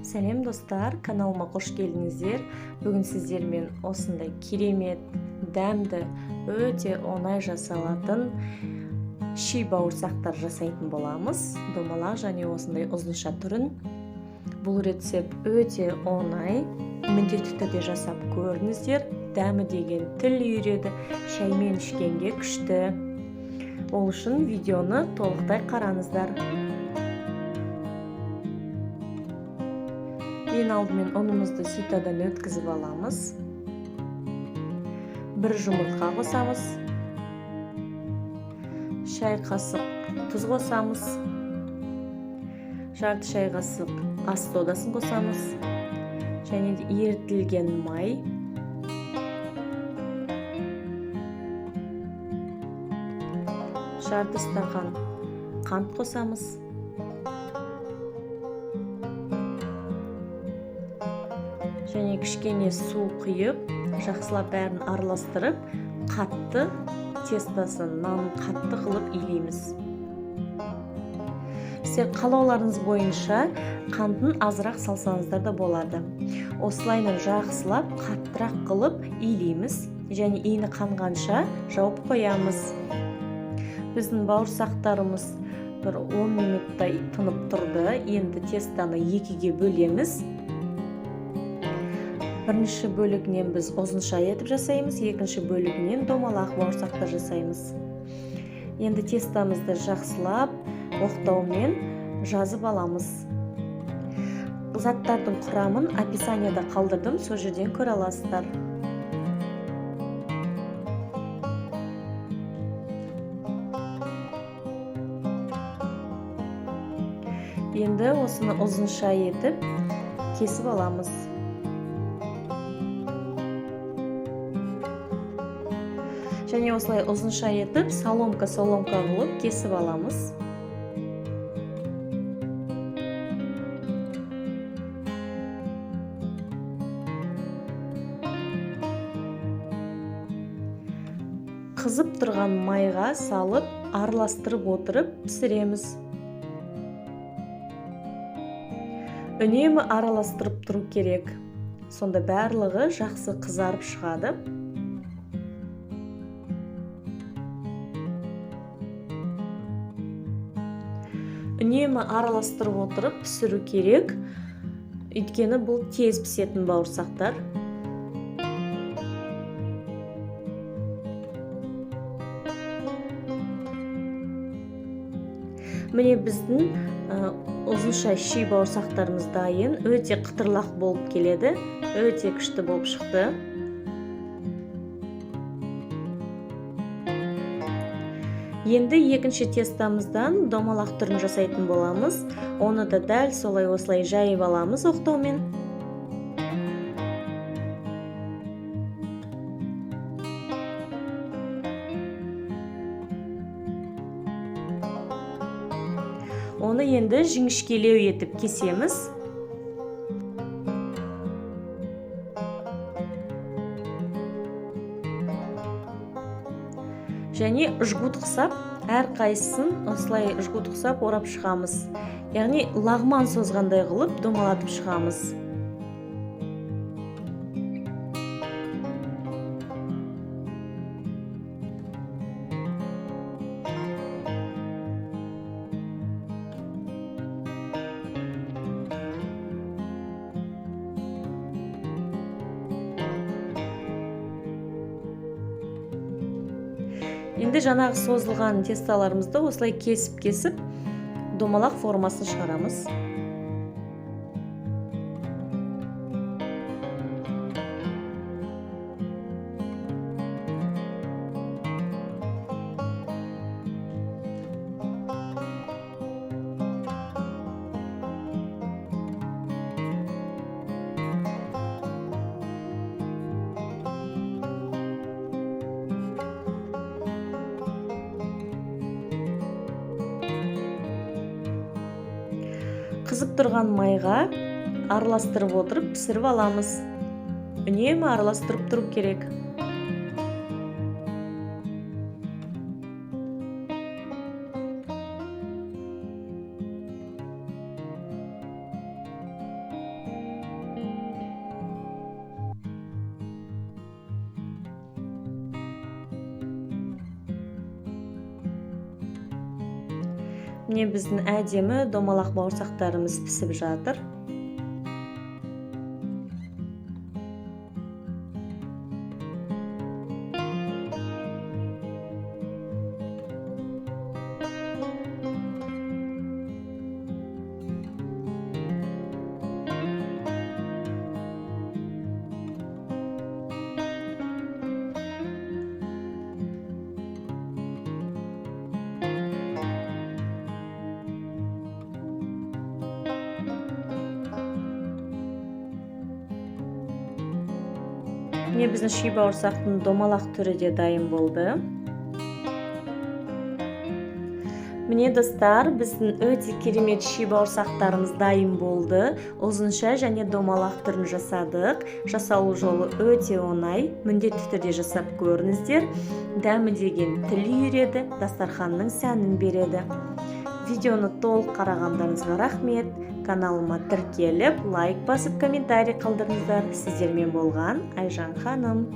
Сәлем достар, каналыма қош келдіңіздер. Бүгін сіздермен осындай керемет, дәмді, өте оңай жасалатын ши бауырсақтар жасайтын боламыз. Домалақ және осындай ұзынша түрін. Бұл рецепт өте оңай, міндетті түрде жасап көріңіздер. Дәмі деген тіл үйіреді, шаймен ішкенге күшті. Ол үшін видеоны толықтай қараңыздар. Ең алдымен ұнымызды ситадан өткізіп аламыз. Бір жұмыртқа қосамыз. Шай қасық тұз қосамыз. Жарты шай қасық ас содасын қосамыз. Және де ерітілген май. Жарты стақан қант қосамыз. Және кішкене су құйып, жақсылап бәрін араластырып, қатты тестосын, нанын қатты қылып илейміз. Сіздер қалауларыңыз бойынша қантын азырақ салсаңыздар да болады. Осылайынан жақсылап қаттырақ қылып илейміз және иіні қанғанша жауып қоямыз. Біздің бауырсақтарымыз бір 10 минуттай тынып тұрды. Енді тестаны екіге бөлеміз. Бірінші бөлігінен біз ұзынша етіп жасаймыз, екінші бөлігінен домалақ бауырсақтар жасаймыз. Енді тестамызды жақсылап оқтаумен жазып аламыз. Заттардың құрамын описанияда қалдырдым, сол жерден көре аласыздар. Енді осыны ұзынша етіп кесіп аламыз. Және осылай ұзынша етіп соломка-соломка қылып кесіп аламыз. Қызып тұрған майға салып, араластырып отырып пісіреміз. Үнемі араластырып тұру керек. Сонда барлығы жақсы қызарып шығады. Үнемі араластырып отырып пісіру керек. Өйткені бұл тез пісетін бауырсақтар. Міне біздің ұзынша ши бауырсақтарымыз дайын. Өте қытырлақ болып келеді. Өте күшті болып шықты. Енді екінші тестамыздан домалақ түрін жасайтын боламыз. Оны да дәл солай осылай жайып аламыз оқтаумен. Оны енді жіңішкелеу етіп кесеміз. Және жгут қысап, әрқайсысын осылай жгут қысап орап шығамыз. Яғни лағман созғандай қылып домалатып шығамыз. Енді жаңағы созылған тесталарымызды осылай кесіп-кесіп домалақ формасын шығарамыз. Қызып тұрған майға араластырып отырып пісіріп аламыз. Үнемі араластырып тұру керек. Міне, біздің әдемі домалақ бауырсақтарымыз пісіп жатыр. Міне, біздің ши бауырсақтың домалақ түрі де дайын болды. Міне, достар, біздің өте керемет ши бауырсақтарымыз дайын болды. Ұзынша және домалақ түрін жасадық. Жасалу жолы өте оңай. Міндетті түрде жасап көріңіздер. Дәмі деген тіл үйіреді, дастарханның сәнін береді. Видеоны толық қарағандарыңызға рахмет. Каналыма тіркеліп, лайк басып, комментарий қалдырыңыздар. Сіздермен болған Айжан ханым.